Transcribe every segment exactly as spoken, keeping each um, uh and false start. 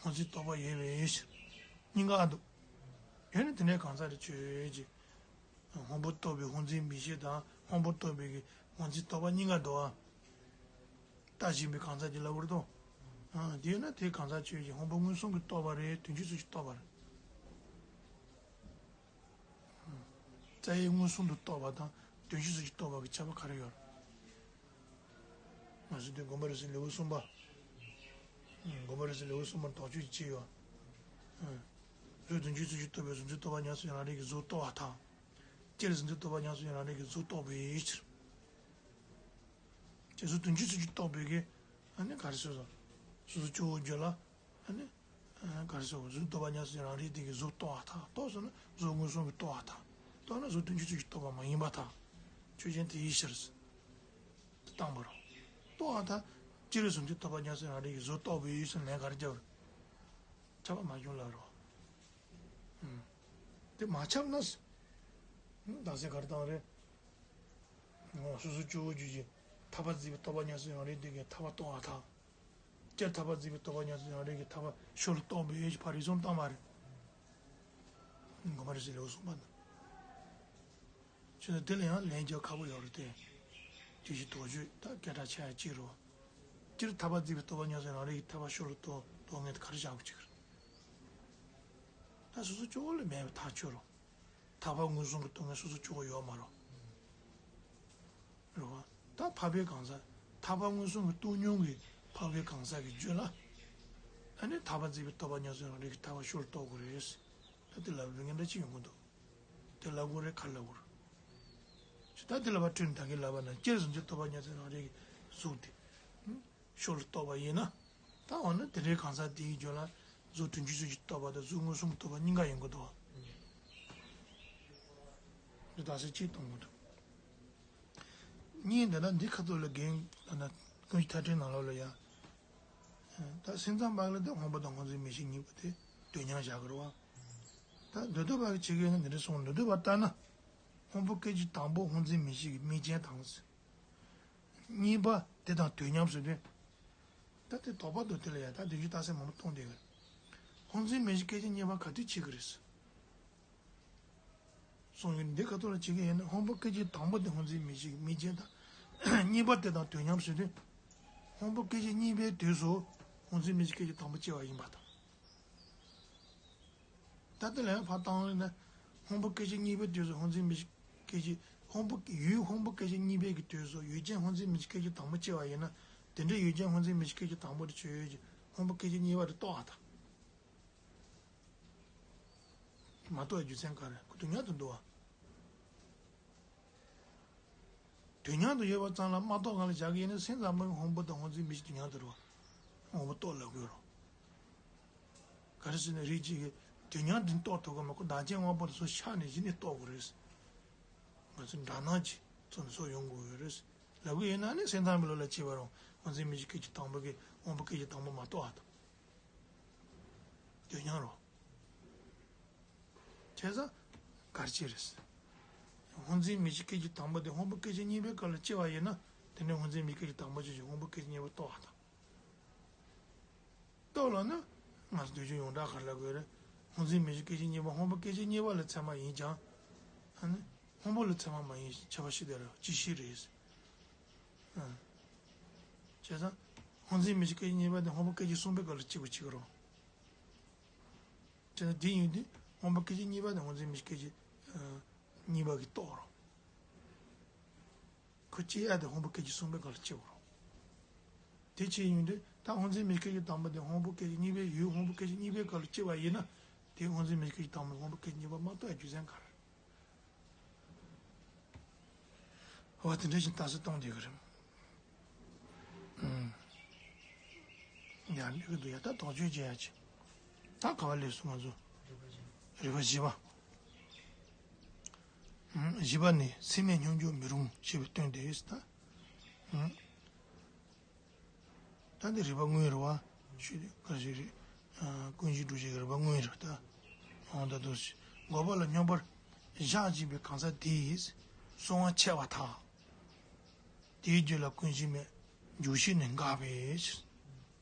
སྔོ་འཛིན་རྟོག་པ་ཡོད་པའི་ཕྱིར། གཉིས་ཀ་འདུག་ཡོད་ནི་དེ་འདྲའི་གང་ཟག་དེ་ཆོས་ཅན། སྔོན་པོ་རྟོགས་པའི་སྔོ་འཛིན་མིག་ཤེས་དང་སྔོན་པོ་རྟོགས་པའི་གི་སྔོ་འཛིན་རྟོག་པ་གཉིས་ཀ་འདུག་ཨ། ལྟ་བཞིན་པའི་གང་ཟག་ཅིག་ལབ་དགོས་རེད་དོ། ཨ། དེ་ཡོད་ན་དེའི་གང་ཟག་ཆོས་ཅན་སྔོན་པོ་མངོན་སུམ་གྱིས་རྟོགས་པ་རེད། དོན་སྤྱི་ཚུལ་གྱིས་རྟོགས་པ་རེད། རྩ་བའི་མངོན་སུམ་དུ་རྟོགས་པ་དང་དོན་སྤྱི་ཚུལ་གྱིས་རྟོགས་པ་གི་ཁྱད་པར་ག་རེ་ཡོད་རེད། ང་ཚོ་དེ་དགོངས་པ་རིགས་གསུམ་ལེའུ་གསུམ་པ། དགོངས་པ་རིགས་གསུམ་ལེའུ་གསུམ་པར་དོགས་གཅོད་ཅི་ཡོད། གཟུགས་དོན་སྤྱི་ཚུལ་གྱིས་རྟོགས་པའི་གཟུགས་འཛིན་རྟོག་པ་ཉམས་སུ་ཡང་རང་རིག་གི་གཟུགས་རྟོགས་པར་ཐལ། སྤྱིར་གཟུགས་འཛིན་རྟོག་པ་ཉམས་སུ་ཡང་རང་རིག་གི་གཟུགས་རྟོགས་པའི་ཕྱིར། ཅེས་གཟུགས་དོན་སྤྱི་ཚུལ་གྱིས་རྟོགས་པའི་གི། ཨ་ནི་ག་རེ་ཟེར་སོ། སོ་སོ་སྐྱེ་བོ་རྒྱུད་ལ། ཨ་ནི། ག་རེ་ཟེར། གཟུགས་རྟོག་པ་ཉམས་སུ་ཡང་རང་རིག་དེ་གི་གཟུགས་རྟོགས་པར་ཐལ། རྟོགས་སོང་ན་གཟུགས་མངོན་སུམ་གྱིས་རྟོགས་པར་ཐལ། རྟོགས་ན་གཟུགས་དོན་སྤྱི་ཚུལ་གྱིས་རྟོགས་པ་མ་ཡིན་པར་ཐལ། ཆོས་ཅན་དེའི་ཕྱིར། དེ་བཏང་བ་རེད། རྟོགས་པར་ཐལ། སྤྱིར་གཟུགས་འཛིན་རྟོག་པ་ཉམས་སུ་ཡང་རང་རིག་གི་གཟུགས་རྟོགས་པའི་ཕྱིར་ལན་ག་རེ་རྒྱབ་རེད། ཁྱབ་པ་མ་བྱུང་ལབ་རེད། དེ་མ་ཁྱབ་ན། ད་ཟེར་ག་རེ་བཏང་རེད། སོ་སོ་སྐྱེ་བོ་རྒྱུད་ཀྱི་ཐར་པ་འཛིན་པའི་རྟོག་པ་ཉམས་སུ་ཡང་རིག་དེ་གི་ཐར་པ་རྟོགས་པར་ཐལ། སྤྱིར་ཐར་པ་འཛིན་པའི་རྟོག་པ་ཉམས་སུ་ཡང་རིག་གི་ཐར་པ་ཤུགས་ལ་རྟོགས་པའི་ཕྱིར་ཕར་རིགས་གསུམ་བཏང་བ་རེད། དགོངས་པ་རིགས་གསུམ་ལེའུ་གསུམ་པ་ན། ཆོས་ན་དེ་ལ་ཡང་ལན་རྒྱག་ཁག་པོ་ཡོད་རེད་དེ། དེ་བཞིན་དོགས་གཅོད་ད་སྐད་གྲགས་ཆེ་ཡ་གཅིག་རེད། སྤྱིར་ཐར་པ་འཛིན་པའི་རྟོག་པ་ཉམས་སུ་ཡང་རིག་གི་ཐར་པ་ཤུགས་ལ་རྟོགས་རྟོགས་ངེས་དེ་ག་རེ་བཞག་དགོས་ཀྱི་རེད། ད་སོ་སོ་སྐྱེ་བོ་ལ་མེད་པའི་ཐག་ཆོད་རེད། ཐར་པ་མངོན་སུམ་གྱིས་རྟོགས་མཁན་སོ་སོ་སྐྱེ་བོ་ཡོད་མ་རེད། རེད་བ། ད་འཕགས་པའི་གང་ཟག་ཐར་པ་མངོན་སུམ་གྱིས་རྟོགས་མྱོང་གི་འཕགས་པའི་གང་ཟག་གི་རྒྱུད་ལ། ཨ་ནི་ཐར་པ་འཛིན་པའི་རྟོག་པ་ཉམས་སུ་ཡང་རིག་གི་ཐར་པ་ཤུགས་ལ་རྟོགས་དགོས་རེད། ད་དེ་ལབ་ལུགས་ངན་འདྲ་ཅིག་ཡོང་གི་འདུག་དེ་ལབ་དགོས་རེད་ག་རེ་ལབ་དགོས་རེད། ཅི་ད་དེ་ལབ་པ་སྤྲོས་ནས་ད་གིན་ལབ་པ་ན་སྤྱིར་གཟུགས་འཛིན་རྟོག་པ་ཉམས་སུ་ཡང་རིག་གི་གཟུགས་དེ། ཤུགས་ལ་རྟོགས་པ་ཡིན་ན། ད་འོ་ན་དེ་འདྲའི་གང་ཟག་དེའི་རྒྱུད་ལ་གཟུགས་དོན་སྤྱི་ཚུལ་གྱིས་རྟོགས་པ་དང་གཟུགས་མངོན་སུམ་རྟོགས་པ་གཉིས་ཀ་ཡོང་གི་འདུག་འདི་ད་སེ་གཅིག་གཏོང་གི་འདུག་གཉིས་འདི་ན་འདི་ཁ་ཐོག་ལ་རྒན་ལ་ན་ཀུན་གཞི་མཐའ་དྲན་ནང་ལོགས་ལ་ཡང་། ད་སེམས་ཙམ་པ་ལ་དེ་སྔོན་པོ་དང་སྔོ་འཛིན་མིག་ཤེས་གཉིས་པོ་དེ་དོན་མཉམ་བཞག་གི་རེད་བ། ད་འདོད་དོ་བ་གི་བྱེད་ཀྱི་ཡོད་ན་འདི་འདྲ་གསུངས། འདོད་དོ་བ་ལྟར་ན། སྔོན་པོ་སྐད་ཅིག་དང་པོ་སྔོ་འཛིན་མིག་ཤེས་ཀྱི་མིག་རྐྱེན་དང་། གཉིས་པ་དེ་དང་དོན་མཉམ་ཟེར་དུས། ད་དེ་དོགས་པ་འདུག་དེ་ལ་ཡང་ད་དོན་སྤྱི་རྟགས་གསལ་མང་པོ་གཏོང་བསྡད་ཡོད། སྔོ་འཛིན་མིག་ཤེས་སྐད་ཅིག་གཉིས་པ་ག་དུས་བྱེད་ཀྱི་རེད། གསུངས་ཡོད། འདི་ཁ་ཐོག་ལ་བྱེད་ཀྱི་ཡོད་ན་སྔོན་པོ་སྐད་ཅིག་དང་པོ་དེ་སྔོ་འཛིན་མིག་ཤེས་ཀྱི་མིག་རྐྱེན་དང་། གཉིས་པ་དེ་དང་དོན་མཉམ་ཟེར་དུས། སྔོན་པོ་སྐད་ཅིག་གཉིས་པའི་དུས་སུ་སྔོ་འཛིན་མིག་ཤེས་སྐད་ཅིག་དང་པོ་སྐྱེ་བ་ཡིན་པ་དང་། ད་ལྟ་ལན་ཕར་བཏང་ན། སྔོན་པོ་སྐད་ཅིག་གཉིས་པའི་དུས་སུ་སྔོ་འཛིན་མིག་ཤེས་སྐད་ཅིག་སྔོན་པོ་ཡུལ་སྔོན་པོ་སྐད་ཅིག་གཉིས་པའི་གི་དུས་སུ་ཡུལ་ཅན་སྔོ་འཛིན་མིག་ཤེས་སྐད་ཅིག་དང་པོ་སྐྱེ་བ་ཡིན་ན། དེ་འདྲའི་ཡུལ་ཅན་སྔོ་འཛིན་མིག་ཤེས་སྐད་ཅིག་དང་པོ་དེ་ཆོས་ཅན་སྔོན་པོ་སྐད་ཅིག་གཉིས་པ་དེ་རྟོགས་པ་དང་། མ་རྟོགས་པའི་རྒྱུ་མཚན་ག་རེ་ཁོ་དོན་མཉམ་དུ་འདུག་བ། དོན་མཉམ་དུ་ཡོད་པ་ཙམ་ལ་མ་རྟོགས་གང་ལ་བཞག་གི་ཡིན་ན་སེམས་ཙམ་པའི་སྔོན་པོ་དང་སྔོ་འཛིན་མིག་ཤེས་དོན་མཉམ་དུ་རེད་བ། སྔོན་པོ་རྟོགས་ལབ་དགོས་རེད། ག་རེ་ཟེར་ན་རིགས་གཅིག་གིས་དོན་མཉམ་དུ་རྟོགས་ཐུབ་ཀྱི་མེད། ཁོ་བདག་རྐྱེན་དབང་པོ་དེ་ཚོ་ཤར་ནས་གཞི་ནས་རྟོགས་དགོས་རེད། ང་ཚོ་འདྲ་སྣང་གི་ཚོ་ནས་ཚོ་ཡོང་དགོས་རེད། ལབ་གི་ཡིན་ན་ནི་སེམས་ཙམ་པའི་ལུགས་ལ་བྱས་པ་རུང་སྔོ་འཛིན་མིག་ཤེས་སྐད་ཅིག་དང་པོ་གིས་སྔོན་པོ་སྐད་ཅིག་དང་པོ་མ་རྟོགས་པ་དང་། དོན་མཉམ་རོ། བྱས་ཙང་། གར་བྱེད་རེད། སྔོ་འཛིན་མིག་ཤེས་སྐད་ཅིག་དང་པོ་དེ་སྔོན་པོ་སྐད་ཅིག་གཉིས་པའི་སྐབས་ལ་སྐྱེ་བ་ཡིན་ན། དེ་ནས་སྔོ་འཛིན་མིག་ཤེས་སྐད་ཅིག་དང་པོ་ཆོས་ཅན་སྔོན་པོ་སྐད་ཅིག་གཉིས་པ་རྟོགས་པ་དང་། རྟོགས་ལ་ནི། ང་ཚོ་འདོད་ཆོས་ཡོངས་གྲགས་ག་རེ་ལབ་དགོས་རེད། སྔོ་འཛིན་མིག་ཤེས་སྐད་ཅིག་གཉིས་པ་སྔོན་པོ་སྐད་ཅིག་གཉིས་པ་ལ་ཚད་མ་ཡིན་ཀྱང་། ཨ་ནི། སྔོན་པོ་ལ་ཚད་མ་མ་ཡིན་ཁྱད་པར་ཕྱེ་བསྡད་རེད། ཅི་ཞིག་རེད། ཨ། བྱས་ཙང་། སྔོ་འཛིན་མིག་ཤེས་སྐད་ཅིག་གཉིས་པ་དེ་སྔོན་པོ་སྐད་ཅིག་གསུམ་པའི་སྐབས་ལ་སྐྱེ་དགོས་ཀྱི་རེད། བྱས་ཙང་དེ་ཡིན་དུས་སྔོན་པོ་སྐད་ཅིག་གཉིས་པ་དེ་སྔོ་འཛིན་མིག་ཤེས་སྐད་ཅིག་ཨ། གཉིས་པ་གིས་རྟོགས་རོ། ཁོ་སྐྱེ་ཡ་དེ་སྔོན་པོ་སྐད་ཅིག་གསུམ་པའི་སྐབས་ལ་སྐྱེ་དགོས་རོ། དེ་ཅི་ཡིན་དུས་ད་སྔོ་འཛིན་མིག་ཤེས་སྐད་ཅིག་དང་པོ་དེ་སྔོན་པོ་སྐད་ཅིག་གཉིས་པའི་ཡུལ་སྔོན་པོ་སྐད་ཅིག་གཉིས་པའི་སྐབས་ལ་སྐྱེ་བ་ཡིན་ན། དེ་སྔོ་འཛིན་མིག་ཤེས་སྐད་ཅིག་དང་པོ་སྔོན་པོ་སྐད་ཅིག་གཉིས་པ་མ་རྟོགས་ཡ་རྒྱུ་མཚན་ག་རེ། འོ་དེ་འདྲ་ཞིག་ལྟ་ཚུལ་གཏོང་བསྡད་ཀྱི་རེད། ཨུམ། ཡང་ལེགས་འདུག་ཡ། ད་དོགས་གཅོད་བྱེད་ཡ་ཅིག་ད་ག་བ་སླེབས་སོང་ང་ཚོ། རིགས་པ་བཞི་པ། ཨུམ། བཞི་པ་ནི་སེམས་མེད་སྙོམས་འཇུག་མི་རུང་ཞེས་པའི་སྟོན་ཏེ་ད། ཨུམ། ད་འདི་རིགས་པ་དངོས་རེད་བ། ཞུ་དུས་ག་རེ་ཞིག་རེད། ཨ། ཀུན་གཞི་སྒྲུབ་བྱེད་ཀྱི་རིགས་པ་དངོས་རེད་ད། འོ་ད་དུ་འགོག་པ་ལ་སྙོམས་པར་བཞག་བཞིན་པའི་གང་ཟག་དེས་གསང་བ་འཆད་པར་ཐལ། དེའི་རྒྱུད་ལ་ཀུན་གཞི་མེད་འཇུག་ཤེས་ནི་འགགས་པའི་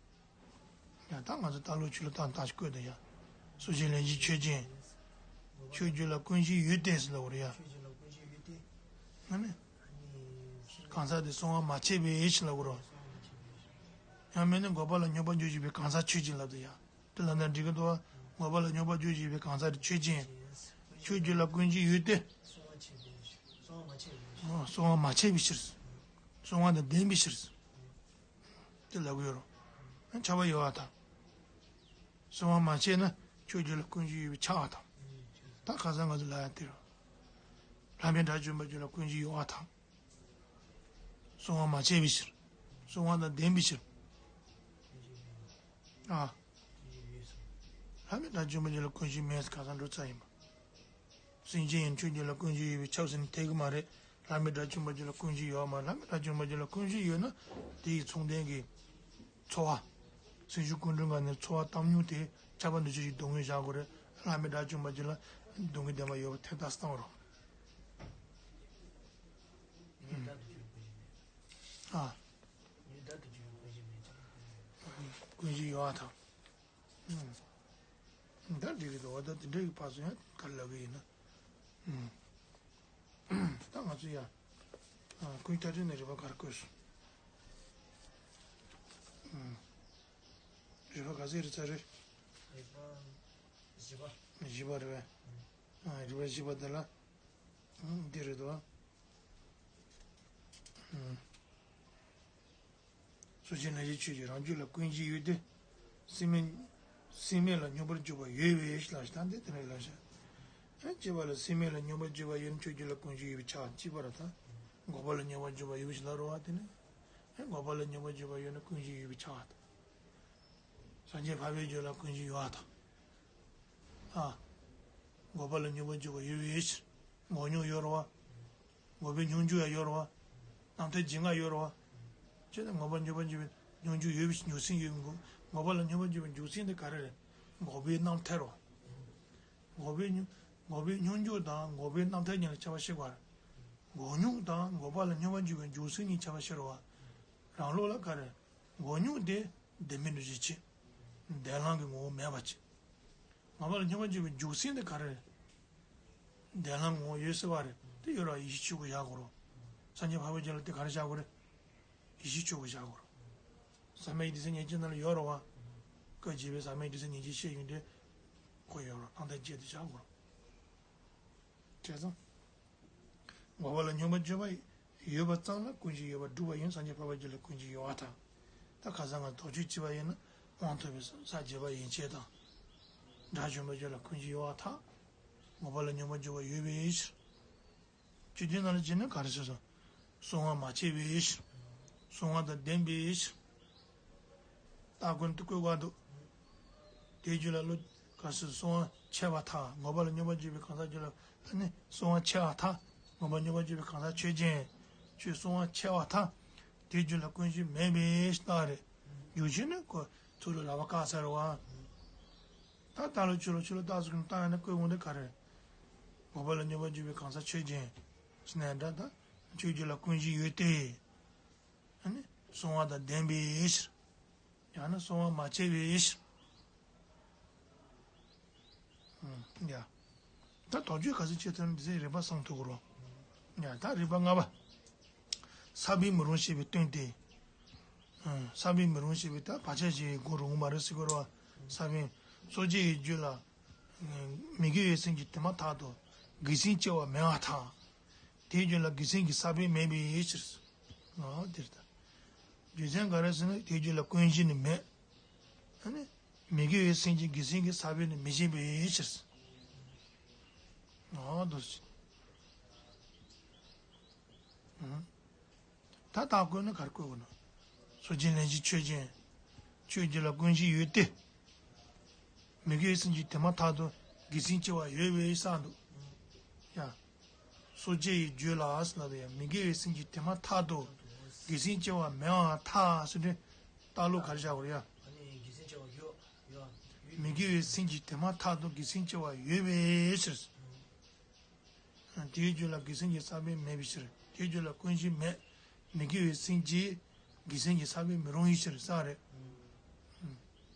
ཕྱིར། ཡང་ད་ང་ཚོ་ལྟ་ལོག་ཆོས་ལོག་ཏག་ཏག་ཞིག་བཀོད་དང་ཡ། སོ་སྐྱེ་ལན་གཅིག་ཆོས་ཅན། ཆོས་བརྒྱུད་ལ་ཀུན་གཞི་ཡོད་དེ་ཟེར་ལབ་དགོས་རེད་ཡ། ང་ནི། གང་ཟག་དེ་གསང་བ་མ་ཆད་པའི་ཞིག་ལབ་དགོས་རེད། ཡང་མིན་ན་འགོག་པ་ལ་སྙོམས་པར་འཇུག་བཞིན་པའི་གང་ཟག་ཆོས་ཅན་ལབ་དང་ཡ། དེ་ལབ་ན་འགྲིག་གི་འདུག་འགོག་པ་ལ་སྙོམས་པར་འཇུག་བཞིན་པའི་གང་ཟག་དེ་ཆོས་ཅན། ཆོས་བརྒྱུད་ལ་ཀུན་གཞི་ཡོད་དེ། གསང་བ་མ་ཆད་པའི་ཕྱིར། གསང་བ་དང་ལྡན་པའི་ཕྱིར། དེ་ལབ་ཀྱི་ཡོད་རེད། ཁྱབ་པ་ཡོད་པར་ཐལ། གསང་བ་མ་ཆད་ན་ཆོས་བརྒྱུད་ལ་ཀུན་གཞི་ཡོད་པས་ཁྱབ་པར་ཐལ། ད་ཁ་སང་ང་ཚོ་ལབ་ཡ་དེ་རེད། བླ་མེད་དགྲ་བཅོམ་པ་བརྒྱུད་ལ་ཀུན་གཞི་ཡོད་པར་ཐལ། གསང་བ་མ་ཆད་པའི་ཕྱིར། གསང་བ་དང་ལྡན་པའི་ཕྱིར། ཨ། བླ་མེད་དགྲ་བཅོམ་པ་བརྒྱུད་ལ་ཀུན་གཞི་མེད་ཟེར་ཁ་སང་འགྲོ་ཚར་ཡིན་པ། སེམས་ཅན་ཡང་ཆོས་བརྒྱུད་ལ་ཀུན་གཞི་ཡོད་པས་ཁྱབ་ཟེར་ནས་འཐད་ཀྱི་མ་རེད། བླ་མེད་དགྲ་བཅོམ་པ་བརྒྱུད་ལ་ཀུན་གཞི་ཡོད་མ་རེད། བླ་མེད་དགྲ་བཅོམ་པ་བརྒྱུད་ལ་ཀུན་གཞི་ཡོད་ན་དེ་ཡི་མཚུངས་ལྡན་གྱི་ཚོར་བ། སེམས་ཤུགས་ཀུན་འབྱུང་གི་ནི་ཚོར་བ་བཏང་མྱོང་དེ་ཁྱབ་པ་འདུ་བྱེད་ཀྱི་སྡུག་བསྔལ་བཞག་དགོས་རེད། བླ་མེད་དགྲ་བཅོམ་པ་བརྒྱུད་ལ་སྡུག་བསྔལ་བདེན་པ་ཡོད་པ་ཐེ་བཏགས་སྟོན་རོགས། ཨ། ཀུན་གཞི་ཡོད་པར་ཐལ། ད་འགྲིག་གི་འདུག་འོ་ད་དེ་འདྲ་ཡི་ཕར་ཚུར་ཡང་ག་རེ་ལབ་གི་ཡིན་ན། ད་ང་ཚོ་ཡ། ཀུན་མཐའ་དྲུག་ནས་རིགས་པ་ག་རེ་བཀོད་སོང་། རིགས་པ་ག་ཚོད་རེད་ཚར་རེད། རིགས་པ་བཞི་པ། བཞི་པ་རེད་པས། རིགས་པ་བཞི་པ་དེ་ལ། འདི་རེད་དོ། སོ་སྐྱེ་ལན་གཅིག་ཆོས་ཅན། རང་རྒྱུད་ལ་ཀུན་གཞི་ཡོད་དེ། སེམས་མེད། སེམས་མེད་ལ་སྙོམས་པར་འཇུག་པ་ཡོད་པའི་ཕྱིར་ལ་ཞེ་ད་འདི་དེ་ནས་ལ་ཞེ། ཨ་སྐྱེས་པ་ལ་སེམས་མེད་ལ་སྙོམས་པར་འཇུག་པ་ཡོད་ན་ཆོས་བརྒྱུད་ལ་ཀུན་གཞི་ཡོད་པའི་ཕྱིར་གཅིག་པ་ར་ད། འགོག་པ་ལ་སྙོམས་པར་འཇུག་པ་ཡོད་པའི་ཕྱིར་ལ་རོ་བ་དེ་ནི། ཨ་འགོག་པ་ལ་སྙོམས་པར་འཇུག་པ་ཡོད་ན་ཀུན་གཞི་ཡོད་པའི་ཕྱིར་ད། སངས་རྒྱས་འཕགས་པའི་རྒྱུད་ལ་ཀུན་གཞི་ཡོད་པར་ཐལ། ཨ། འགོག་པ་ལ་སྙོམས་པར་འཇུག་པ་ཡོད་པའི་ཕྱིར། འགོག་སྙོམས་ཡོད་རེད་བ། འགོག་པའི་སྙོམས་འཇུག་ཡང་ཡོད་རེད་བ། རྣམ་ཐར་སྦྱིན་ངག་ཡོད་རེད་བ། ཅེས་ན་འགོག་པ་སྙོམས་པར་འཇུག་པའི་སྙོམས་འཇུག་ཡོད་པའི་ཕྱིར་འཇུག་སེམས་ཡོད། འགོག་པ་ལ་སྙོམས་པར་འཇུག་པའི་འཇུག་སེམས་དེ་ག་རེ་རེད། འགོག་པའི་རྣམ་ཐར་རེད་བ། འགོག་པའི་སྙོམས། འགོག་པའི་སྙོམས་འཇུག་དང་འགོག་པའི་རྣམ་ཐར་གཉིས་ལ་ཁྱད་པར་ཤེས་དགོས་རེད། འགོག་སྙོམས་དང་འགོག་པ་ལ་སྙོམས་པར་འཇུག་པའི་འཇུག་སེམས་གཉིས་ཁྱད་པར་ཤེས་རེད་བ། རང་ལུགས་ལ་ག་རེ། འགོག་སྙོམས་དེ་ལྡན་མིན་འདུ་བྱེད་ཕྱིར། ལྡན་ལྷང་གི་ངོ་བོ་མེད་པ་ཕྱིར། འགོག་པ་ལ་སྙོམས་པར་འཇུག་པའི་འཇུག་སེམས་དེ་ག་རེ་རེད། ལྡན་ལྷང་ངོ་བོ་ཡོད་སྲིད་པ་རེད། དེ་ཡོད་ར་ཡིད་ཆེས་ཆོས་ཀྱི་བཞག་དགོས་རོ། སངས་རྒྱས་འཕགས་པའི་རྒྱུད་ལ་དེ་ག་རེ་བཞག་དགོས་རེད། ཡིད་ཆེས་ཆོས་ཀྱི་བཞག་དགོས་རོ། ཟབ་མོའི་ཡེ་ཤེས་ཉེར་གཅིག་ནང་ལ་ཡོད་རོ་བ། སྐབས་བརྒྱད་པའི་ཟབ་མོའི་ཡེ་ཤེས་ཉེར་གཅིག་བཤད་ཡོང་དུས། ཁོ་ཡོད་རོ་རྣམ་ཐར་བཅས་དེ་བཞག་དགོས་རོ། བྱས་ཙང་། འགོག་པ་ལ་སྙོམས་པར་འཇུག་པ་ཡོད་པ་ཙམ་ལ་ཀུན་གཞི་ཡོད་པར་སྒྲུབ་པ་ཡིན། སངས་རྒྱས་འཕགས་པའི་རྒྱུད་ལ་ཀུན་གཞི་ཡོད་པར་ཐལ། ད་ཁ་སང་ང་དོགས་གཅོད་བྱས་པ་ཡིན་ན་དབང་ཐོབ་པའི་ས་བརྒྱད་པ་ཡན་ཆད་དང་། དགྲ་བཅོམ་པའི་རྒྱུད་ལ་ཀུན་གཞི་ཡོད་པར་ཐལ། འགོག་པ་ལ་སྙོམས་པར་འཇུག་པ་ཡོད་པའི་ཕྱིར། བཅུ་བདུན་ནང་ལ་བྱས་ན་ག་རེ་ཟེར་སོང་། གསང་བ་མ་ཆད་པའི་ཕྱིར། གསང་བ་དང་ལྡན་པའི་ཕྱིར། སྟ་གོན་དུ་བཀོད་པ་འདུག་དེའི་རྒྱུད་ལ་བློ་ག་སྲིད་གསང་བ་ཆད་པར་ཐལ། འགོག་པ་ལ་སྙོམས་པར་འཇུག་པའི་གང་ཟག་རྒྱུད་ལ་ཨ་ནི་གསང་བ་ཆད་པར་ཐལ། འགོག་པ་སྙོམས་པར་འཇུག་པའི་གང་ཟག་ཆོས་ཅན། ཁྱོད་གསང་བ་ཆད་པར་ཐལ། དེའི་རྒྱུད་ལ་ཀུན་གཞི་མེད་པའི་རྟགས་རེད། རྒྱུ་མཚན་ནི་ཁོ་ཐུགས་ལ་ལག་པ་བཀག་ཚར་བ། ད་ལྟ་ལོ་ཆུ་ལོ་ཆུ་ལོ་རྟགས་སུ་ཀུན་བཏང་ཡང་ན་བཀོད་འོང་དེ་ག་རེ། འགོག་པ་ལ་སྙོམས་པར་འཇུག་པའི་གང་ཟག་ཆོས་ཅན། ཟེར་ནས་འདྲ་ད། ཆོས་རྒྱུད་ལ་ཀུན་གཞི་ཡོད་དེ། ཨ་ནི་གསང་བ་དང་ལྡན་པའི་ཕྱིར། ཡང་ན་གསང་བ་མ་ཆད་པའི་ཕྱིར། ཡ། ད་དོགས་གཅོད་ག་ཚོད་བྱེད་ཐུབ་ན་དེ་ཚོའི་རིགས་པ་སངས་ཐུབ་ཀྱི་རེད། ཡ་ད་རིགས་པ་ལྔ་པ། ས་བོན་མི་རུང་ཞེས་པའི་སྟོན་ཏེ། ས་བོན་མི་རུང་ཞེས་པའི་ད་བག་ཆགས་ཅན་གྱི་སྒོ་རུང་མ་རེད་ཟེར་གྱི་རེད་བ། ས་བོན། སོ་སྐྱེ་ཡི་རྒྱུད་ལ། མི་དགེ་བའི་སེམས་ཀྱིས་དེ་མ་ཐག་ཏུ་དགེ་སེམས་སྐྱེ་བ་མེད་པར་ཐལ། དེའི་རྒྱུད་ལ་དགེ་སེམས་ཀྱི་ས་བོན་མེད་པའི་ཕྱིར། ཨ་དེ་ལྟར། རྒྱུ་མཚན་ག་རེ་ཟེར་ན་དེའི་རྒྱུད་ལ་ཀུན་གཞི་ནི་མེད། ཨ་ནི། མི་དགེ་བའི་སེམས་ཀྱིས་དགེ་སེམས་ཀྱི་ས་བོན་ནི་མི་སྐྱེ་བའི་ཕྱིར། ཨ་དོ། ད་རྟགས་བཀོད་ན་ག་རེ་བཀོད་དགོས་ན། སོ་སྐྱེ་ལན་གཅིག་ཆོས་ཅན། ཆོས་རྒྱུད་ལ་ཀུན་གཞི་ཡོད་དེ། མི་དགེ་བའི་སེམས་ཀྱིས་དེ་མ་ཐག་ཏུ་དགེ་སེམས་སྐྱེ་བ་ཡོད་པའི་ས་འདུག་ཡ། སོ་སྐྱེ་ཡི་རྒྱུད་ལ་ཟེར་ལབ་ཡ་མི་དགེ་བའི་སེམས་ཀྱིས་དེ་མ་ཐག་ཏུ་དགེ་སེམས་སྐྱེ་བ་མེད་པར་ཐལ་ཟེར་དུས་རྟགས་ལུགས་ག་རེ་བཞག་དགོས་རེད་ཡ། མི་དགེ་བའི་སེམས་ཀྱིས་དེ་མ་ཐག་ཏུ་དགེ་སེམས་སྐྱེ་བ་ཡོད་པའི་ཕྱིར། དེའི་རྒྱུད་ལ་དགེ་སེམས་ཀྱི་ས་བོན་མེད་པའི་ཕྱིར། དེའི་རྒྱུད་ལ་ཀུན་གཞི་མེད། མི་དགེ་བའི་སེམས་ཀྱིས་དགེ་སེམས་ཀྱི་ས་བོན་མི་རུང་བའི་ཕྱིར་ས་རེད།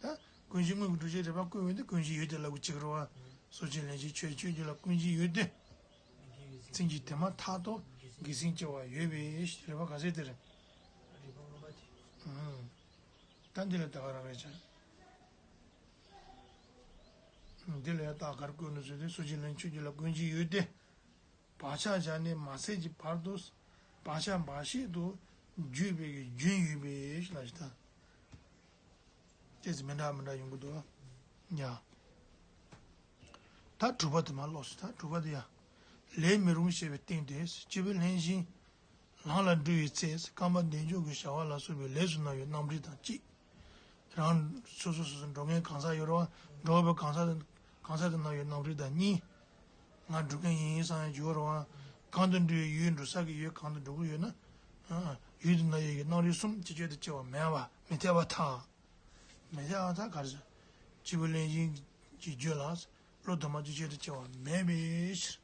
ད་ ཀུན་གཞི་དངོས་ཀྱི་སྒྲུབ་བྱེད་རིགས་པ་བཀོད་པ་ཡིན་ཏེ། ཀུན་གཞི་ཡོད་དེ་ལབ་དགོས་ཀྱི་རེད་བ། སོ་སྐྱེ་ལན་གཅིག་ཆོས་ཅན་རྒྱུད་ལ་ཀུན་གཞི་ཡོད་དེ། མཚན་གཞི་དེ་མ་ཐག་ཏུ་འགལ་ཟིན་སྐྱེ་བ་ཡོད་པའི་རིགས་པ་ག་ཚད་དེ་རེད། ཨང་། ད་འདི་ལ་ད་ག་རང་རེད་ཅང་། འདི་ལ་ཡང་ད་གར་བཀོད་ནས་བཟོས་ཏེ། སོ་སྐྱེ་ལན་ཆོས་རྒྱུད་ལ་ཀུན་གཞི་ཡོད་དེ། བག་ཆགས་བཞག་ནས་མ་ཟད་ཀྱི་བར་དུ་བག་ཆགས་འབའ་ཞིག་ཏུ་བརྗོད་པའི་རྒྱུན་ཡོད་པའི་ལ་ཞིག་ད། ཅེས་མི་འདྲ་མི་འདྲ་ཡོང་གི་འདུག་ཡ། ད་དྲུག་པ་དེ་མར་ཀློགས་སོ། ད་དྲུག་པ་དེ་ཡ། ལས་མི་རུང་ཞེས་པའི་སྟེང་དུ་སྐྱེས་བུ་ལྷན་ཅིག་ལམ་ལ་འགྲོ་བའི་ཚེ་རྐང་པ་འདེགས་འཇོག་གི་བྱ་བ་ལ་སོགས་པའི་ལས་སུ་སྣང་བའི་རྣམ་རིག་དང་གཅིག་རང་སོ་སོ་སོ་སོ་འགྲོ་མཁན་གང་ཟག་ཡོད་རེད་བ། འགྲོ་བ་པོ་གང་ཟག་གང་ཟག་དེ་སྣང་བའི་རྣམ་རིག་དང་གཉིས། ང་འགྲོ་མཁན་ཡིན་བསམ་ཡང་ཡོད་རེད་བ། གང་དུ་འགྲོ་བའི་ཡུལ། འགྲོ་ས་གི་ཡུལ་གང་དུ་འགྲོ་གི་ཡོད་ན། ཡུལ་དེ་སྣང་བའི་རྣམ་རིག་གསུམ་ཅིག་ཅར་དུ་སྐྱེ་བ་མེད་པ་མི་འཐད་པར་ཐལ། མི་འཐད་པར་ཐལ་ག་རེ་ཟེར། སྐྱེས་བུ་ལྷན་ཅིག་གི་རྒྱུད་ལ་བློ་དུ་མ་ཅིག་ཅར་དུ་སྐྱེ་བ་མེད་པའི་ཕྱིར།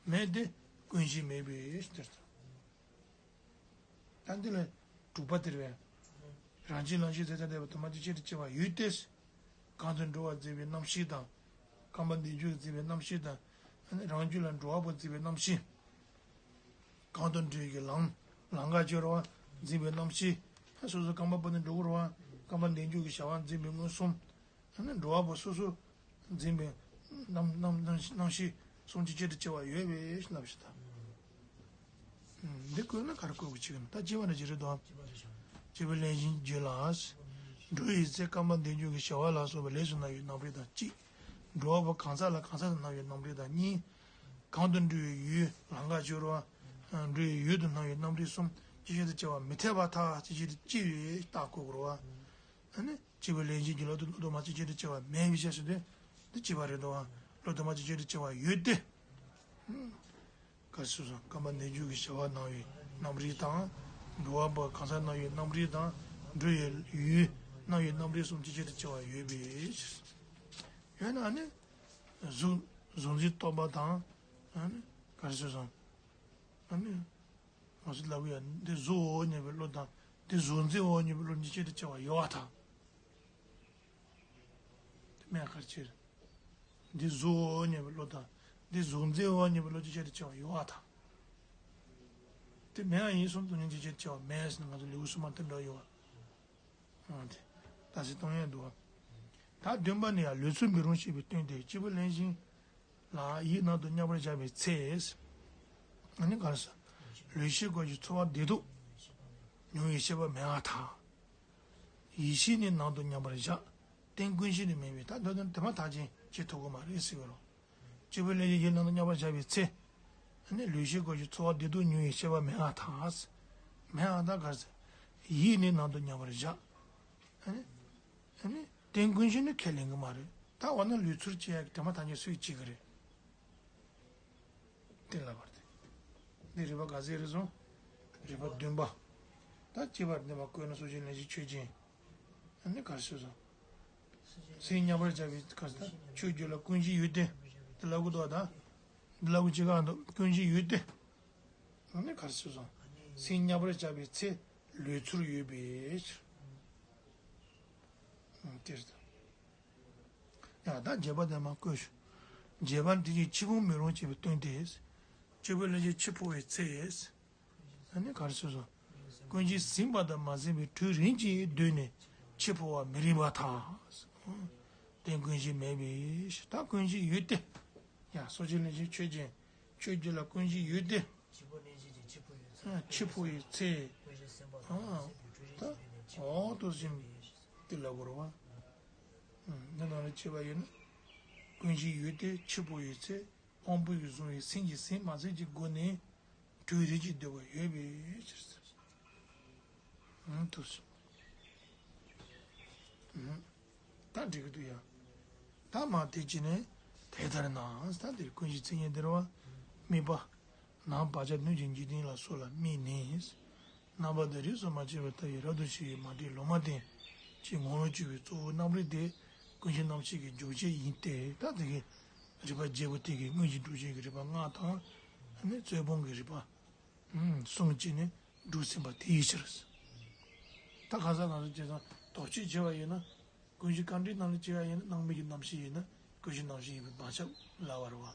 མེད་དེ་ཀུན་གཞི་མེད་པའི་ཕྱིར། ད་འདི་ལ་དྲུག་པ་དེ་རེད་པས། རང་རྒྱུད་ལམ་ཤེས་ཚད་ལྡན་པ་དུ་མ་ཅིག་ཅར་དུ་སྐྱེ་བ་ཡོད་དེ། གང་དུ་འགྲོ་བར་འཛིན་པའི་རྣམ་ཤེས་དང་། རྐང་པ་འདེགས་འཇོག་འཛིན་པའི་རྣམ་ཤེས་དང་། ཨ་ནི་རང་རྒྱུད་ལ་འགྲོ་བ་པོ་འཛིན་པའི་རྣམ་ཤེས། གང་དུ་འགྲོ་ཡི་གི་ལམ། ལམ་ཁ་སྦྱོར་བ་འཛིན་པའི་རྣམ་ཤེས། སོ་སོ་རྐང་པ་སྤོས་ནས་འགྲོ་དགོས་རེད་བ། རྐང་པ་འདེགས་འཇོག་གི་བྱ་བ་འཛིན་པའི་མངོན་སུམ། ཨ་ནི་འགྲོ་བ་པོ་སོ་སོ་འཛིན་པའི་རྣམ་རྣམ་རྣམ་རྣམ་ཤེས་གསུམ་གྱི་ཆེད་དུ་སྐྱེ་བ་ཡོད་པའི་ལབ་ཞིག་དང་། འདི་བཀོད་ན་ག་རེ་བཀོད་དགོས་ཀྱི་ཡོད་ན། ད་སྐྱེ་བ་ནི་ཇི་རེད་དོ། སྐྱེས་བུ་ལྷན་ཅིག་རྒྱུད་ལ། འགྲོ་ཡི་ཚེ་རྐང་པ་འདེགས་འཇོག་གི་བྱ་བ་ལ་སོགས་པའི་ལས་སུ་སྣང་བའི་རྣམ་རིག་དང་གཅིག་འགྲོ་བ་པོ་གང་ཟག་ལ་གང་ཟག་ཏུ་སྣང་བའི་རྣམ་རིག་དང་གཉིས། གང་དུ་འགྲོ་བའི་ཡུལ། ལམ་ཁ་སྦྱོར་བ། འགྲོ་བའི་ཡུལ་དུ་སྣང་བའི་རྣམ་རིག་གསུམ་ཅིག་ཅར་དུ་སྐྱེ་བ་མི་འཐད་པར་ཐལ། ཅིག་ཅར་དུ་སྐྱེ་བའི་རྟགས་བཀོད་དགོས་རེད་བ། ཨ་ནི་སྐྱེས་བུ་ལྷན་ཅིག་རྒྱུད་ལ་བློ་དུ་མ་ཅིག་ཅར་དུ་སྐྱེ་བ་མེད་པའི་ཕྱིར་ཟེར་དུས། འདི་སྐྱེས་པ་རེད་དོ། བློ་དུ་མ་ཅིག་ཅར་དུ་སྐྱེ་བ་ཡོད་དེ། ག་རེ་ཟེར་སོང་། རྐང་པ་འདེགས་འཇོག་གི་བྱ་བ་སྣང་བའི་རྣམ་རིག་དང་། འགྲོ་བ་པོ་གང་ཟག་སྣང་བའི་རྣམ་རིག་དང་། འགྲོ་བའི་ཡུལ་སྣང་བའི་རྣམ་རིག་གསུམ་ཅིག་ཅར་དུ་སྐྱེ་བ་ཡོད་པའི་ཕྱིར། ཡོད་ན་ཨ་ནི་གཟུགས་གཟུགས་འཛིན་རྟོག་པ་དང་། ཨ་ནི་ག་རེ་ཟེར་སོང་། ཨ་ནི། ང་ཚོས་ལབ་ཀྱི་ཡོད། འདི་གཟུགས་འོག་གཉིས་པའི་བློ་དང་། འདི་གཟུགས་འཛིན་འོག་གཉིས་པའི་བློ་གཉིས་ཆར་དུ་སྐྱེ་བ་ཡོད་པར་ཐལ། དེ་མེད་ག་རེ་བྱེད། འདི་གཟུགས་འོག་གཉིས་པའི་བློ་དང་། འདི་གཟུགས་འཛིན་འོག་གཉིས་པའི་བློ་གཉིས་ཆར་དུ་སྐྱེ་བ་ཡོད་པར་ཐལ། དེ་མེད་པ་ཡིན་གསུངས་དུས་ནི་གཉིས་ཆར་དུ་སྐྱེ་བ་མེད་ཟེར་ནས་ང་ཚོ་ལེའུ་གསུམ་པ་དེ་འདྲ་ཡོད་པ། ཨང་། དེ་ད་གཟོད་གཏོང་ཡས་འདུག་པ། ད་བདུན་པ་ནི་ཡང་ལུས་ཚུལ་མི་རུང་ཞེས་པའི་སྟེང་དུ། སྐྱེས་བུ་ལྷན་ཅིག་ལ་ཡིད་ནང་དུ་མཉམ་པར་བཞག་པའི་ཚེ། ཨ་ནི་ག་རེ་ཟེར། ལུས་ཤེས་སྐོར་གྱི་ཚོར་བ་བདེ་སྡུག་མྱོང་བའི་ཤེས་པ་མེད་པར་ཐལ། ཡིད་ཤེས་ནི་ནང་དུ་མཉམ་པར་བཞག་རྟེན་ཀུན་གཞི་ནི་མེད་པས། ད་འདོད་དོན་དེ་མ་ཐག་ཆོད་བྱེད་ཐུབ་ཀྱི་མ་རེད་ཟེར་གྱི་རེད། སྐྱེས་བུ་ལྷན་ཅིག་ཡིད་ནང་དུ་མཉམ་པར་བཞག་པའི་ཚེ། ཨ་ནི་ལུས་ཤེས་སྐོར་གྱི་ཚོར་བ་བདེ་སྡུག་མྱོང་བའི་ཤེས་པ་མེད་པར་ཐལ། མེད་པར་ཐལ་ག་རེ་ཟེར། ཡིད་ནི་ནང་དུ་མཉམ་པར་བཞག་ཨ་ནི། ཨ་ནི་རྟེན་ཀུན་གཞི་ནི་ཁས་ལེན་གྱི་མ་རེད། ད་འོ་ན་ལུས་ཚུལ་སྐྱེ་ཡག་གི་དེ་མ་ཐག་ཆོད་སུས་བྱེད་ཀྱི་རེད། དེ་ལ་བར་དེ། འདི་རིགས་པ་ག་ཚད་རེད་སོང་། རིགས་པ་བདུན་པ། ད་སྐྱེས་པ་འདི་མ་བཀོད་ན་སོ་སྐྱེ་ལྷན་ཅིག་ཆོས་ཅན། ཨ་ནི་ག་རེ་ཟེར་སོང་། སེམས་མཉམ་པར་བཞག་པའི་ག་རེ་ཟེར། ཆོས་རྒྱུད་ལ་ཀུན་གཞི་ཡོད་དེ། འདི་ལབ་དགོས་འདུག་ད། འདི་ལབ་དགོས་ཅི་ག་འདུག་ཀུན་གཞི་ཡོད་དེ། ཨ་ནི་ག་རེ་ཟེར་སོང་། སེམས་མཉམ་པར་བཞག་པའི་ཚེ་ལུས་ཚུལ་ཡོད་པའི་ཕྱིར། ཨང་། དེ་རེད། ཡང་ད་བརྒྱད་པ་དེ་མར་བཀོད་ཤོག་བརྒྱད་པ་དེ་ཡིས་འཆི་འཕོ་མི་རུང་ཞེས་པའི་སྟེང་དུ། སྐྱེས་བུ་ལྷན་ཅིག་འཆི་འཕོ་བའི་ཚེ། ཨ་ནི་ག་རེ་ཟེར་སོང་། ཀུན་གཞི་ཟིན་པ་དང་མ་ཟིན་པའི་དུས་རིམ་གྱིས་བསྡུས་ནས་འཆི་འཕོ་བ་མི་རིགས་པར་ཐལ། རྟེན་ཀུན་གཞི་མེད་པའི་ཕྱིར། ད་ཀུན་གཞི་ཡོད་དེ། ཡང་སོ་སྐྱེ་ལྷན་ཅིག་ཆོས་ཅན། ཆོས་རྒྱུད་ལ་ཀུན་གཞི་ཡོད་དེ། འཆི་འཕོ་ཡི་ཚེ། ཨ། ད་འོག་ཏུ་ཟིན་དེ་ལ་གོ་ར་བ། འདི་ནང་ལ་སྐྱེས་པ་ཡོད་ན། ཀུན་གཞི་ཡོད་དེ་འཆི་འཕོ་ཡི་ཚེ། དབང་པོ་ཡིས་བཟུང་བའི་སེམས་ཀྱི་ཟིན་མ་ཟིན་གྱི་སྒོ་ནས་དུས་རིམ་གྱིས་བསྡུ་བ་ཡོད་པའི་ཕྱིར་ཟེར། ཨང་། ཐུགས་སུ། ཨང་། ད་འགྲིག་གི་འདུག་ཡ། ད་མ་དེ་ཅི་ནས་དེ་ལྟར་ན། ད་འདིར་ཀུན་གཞི་མཚན་ཉིད་འདིར་བ། དམིགས་པ། ནང་བག་ཆགས་སྣོད་ཀྱི་འཇིག་རྟེན་ལ་སོགས་ལ་དམིགས་ནས། རྣམ་པ་དང་རིས་སུ་མ་ཆད་པར་ལྟ་བའི་རབ་ཏུ་ཕྱེ་བའི་མ་འདྲེས་ལུང་མ་བསྟན་གྱི་ངོ་བོར་གྱུར་པའི་གཙོ་བོ་རྣམ་རིག་དེ་ཀུན་གཞི་རྣམ་ཤེས་ཀྱི་འཇོག་བྱེད་ཡིན་ཏེ། ད་དེ་གའི་རིགས་པ་བརྒྱད་པོ་དེ་གའི་དངོས་གཞི་སྒྲུབ་བྱེད་ཀྱི་རིགས་པ་ལྔ་དང་། ཨ་ནི་རྩོད་སྤོང་གི་རིགས་པ་གསུམ་བཅས་ནས་སྒྲུབ་ཟིན་པ་དེའི་ཕྱིར། ད་གང་ཟག་སྣ་ཚོགས་ཅན་དང་དོགས་གཅོད་བྱས་པ་ཡིན་ན། ཀུན་གཞི་དཀའ་འགྲེལ་ནང་ལ་བྱས་པ་ཡིན་ན། སྣང་མེད་ཀྱི་རྣམ་ཤེས་ཡིན་ན་ཀུན་གཞི་རྣམ་ཤེས་ཡིན་པས་མ་ཁྱབ་ལབ་པ་རེད་བ།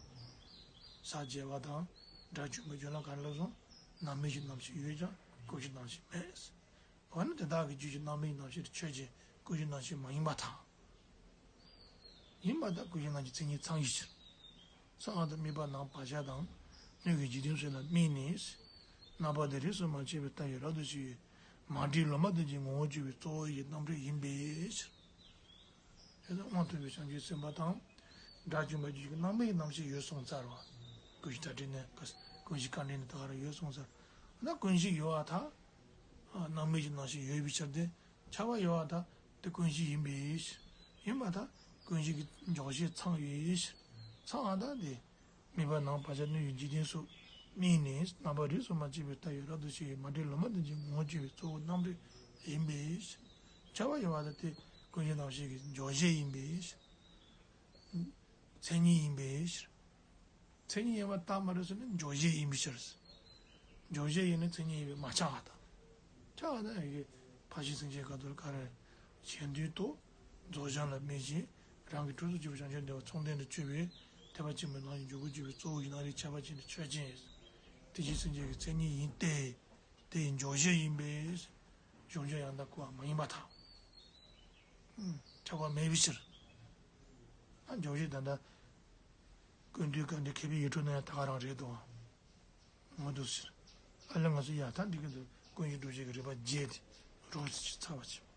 ས་བརྒྱད་པ་དང་སྒྲ་བཅོམ་པའི་རྒྱུད་ལ་ག་རེ་ལབ་སོང་། སྣང་མེད་ཀྱི་རྣམ་ཤེས་ཡོད་ཀྱང་ཀུན་གཞི་རྣམ་ཤེས་མེད། འོ་ན་དེ་དག་གི་རྒྱུད་ཀྱི་སྣང་མེད་ཀྱི་རྣམ་ཤེས་དེ་ཆོས་ཅན། ཀུན་གཞི་རྣམ་ཤེས་མ་ཡིན་པར་ཐལ། ཡིན་པར་ཐལ། ཀུན་གཞི་རྣམ་ཤེས་མཚན་ཉིད་ཚང་བའི་ཕྱིར། ཚང་བ་དང་དམིགས་པ་ནང་བག་ཆགས་དང་སྣོད་ཀྱི་འཇིག་རྟེན་སོགས་ལ་དམིགས་ནས། རྣམ་པ་དེ་རིས་སུ་མ་ཆད་པའི་ལྟ་བའི་རབ་ཏུ་ཕྱེ་བའི་མ་འདྲེས་ལོ་མ་དང་གཅིག་ངོ་བོར་གྱུར་པའི་གཙོ་བོ་ཡི་རྣམ་འགྲེལ་ཡིན་པའི་ཕྱིར། དེ་ལྟར་དབང་ཐོབ་པའི་བྱང་ཆུབ་སེམས་དཔའ་དང་། དགྲ་བཅོམ་པའི་རྒྱུད་ཀྱི་སྣང་མེད་ཀྱི་རྣམ་ཤེས་ཡོད་གསུངས་ཚར་བ། ཀུན་གཞི་བརྡ་སྤྲོད་ནས། ཀུན་གཞི་དཀའ་འགྲེལ་ནས་ད་ག་རང་ཡོད་གསུངས་ཚར། ད་ཀུན་གཞི་ཡོད་པར་ཐལ། སྣང་མེད་ཀྱི་རྣམ་ཤེས་ཡོད་པའི་ཕྱིར་ཏེ། ཁྱབ་པ་ཡོད་པར་ཐལ། དེ་ཀུན་གཞི་ཡིན་པའི་ཕྱིར། ཡིན་པར་ཐལ། ཀུན་གཞི་གི་འཇོག་བྱེད་ཚང་བའི་ཕྱིར། ཚང་བ་དང་དེ། དམིགས་པ་ནང་བག་ཆགས་སྣོད་ཀྱི་འཇིག་རྟེན་སོགས་དམིགས་ནས། རྣམ་པ་རིས་སུ་མ་ཆད་པའི་ལྟ་བའི་རབ་ཏུ་ཕྱེ་བའི་མ་འདྲེས་ལོ་མ་དང་གཅིག་ངོ་བོར་གྱུར་པའི་གཙོ་བོ་རྣམ་འགྲེལ་ཡིན་པའི་ཕྱིར། ཁྱབ་པ་ཡོད་པར་ཐལ། དེ་ཀུན་གཞི་རྣམ་ཤེས་ཀྱི་འཇོག་བྱེད་ཡིན་པའི་ཕྱིར། མཚན་ཉིད་ཡིན་པའི་ཕྱིར། མཚན་ཉིད་ཡིན་པར་ཐལ་མ་རེད་ཟེར་ན་འཇོག་བྱེད་ཡིན་པའི་ཕྱིར། འཇོག་བྱེད་ཡིན་ན་མཚན་ཉིད་ཡིན་པས་མ་ཁྱབ་པར་ཐལ། ཁྱབ་པར་ཐལ། ཡ་གི་ཕར་ཕྱིན་སེམས་བསྐྱེད་སྐབས་དུ་ག་རེ། གཞན་དོན་རྟོགས། རྫོགས་བྱང་ལ་དམིགས་ཤིང་། རང་གི་སྤྲོས་བྲལ་གྱུར་པའི་བྱང་ཆུབ་བདེ་བ་མཚུངས་ལྡན་དུ་སྤྱོད་པའི་ཐེག་པ་ཆེན་པོའི་ནང་ནས་འཇུག་པར་གྱུར་པའི་གཙོ་བོ་གཞི་སྣང་རིག་ཁྱད་པར་ཅན་དེ་ཆོས་ཅན། དེ་ཕྱིར་སེམས་བསྐྱེད་ཀྱི་མཚན་ཉིད་ཡིན་ཏེ། དེ་ཡི་འཇོག་བྱེད་ཡིན་པས། གཞོམ་བྱ་ཡང་དག་གོ་བ་མ་ཡིན་པར་ཐལ། ཁྱབ་པ་མེད་པའི་ཕྱིར། ཨ་འཇོག་བྱེད་ད་ལྟ་ཀུན་བཏུས་སྐབས་འདི་མཁས་པའི་ཡིག་འཕྲོ་ན་ཡང་ད་ག་རང་རེད་དོ། ངོ་འདུག་ཟེར། ཨ་ལས་ང་ཚོ་ཡ་ད་འདི་གི་འདུག་ཀུན་གཞི་སྒྲུབ་བྱེད་ཀྱི་རིགས་པ་བརྒྱད་དེ་རོ་ཟེར་ཅིག་ཚར་བ་ཅིག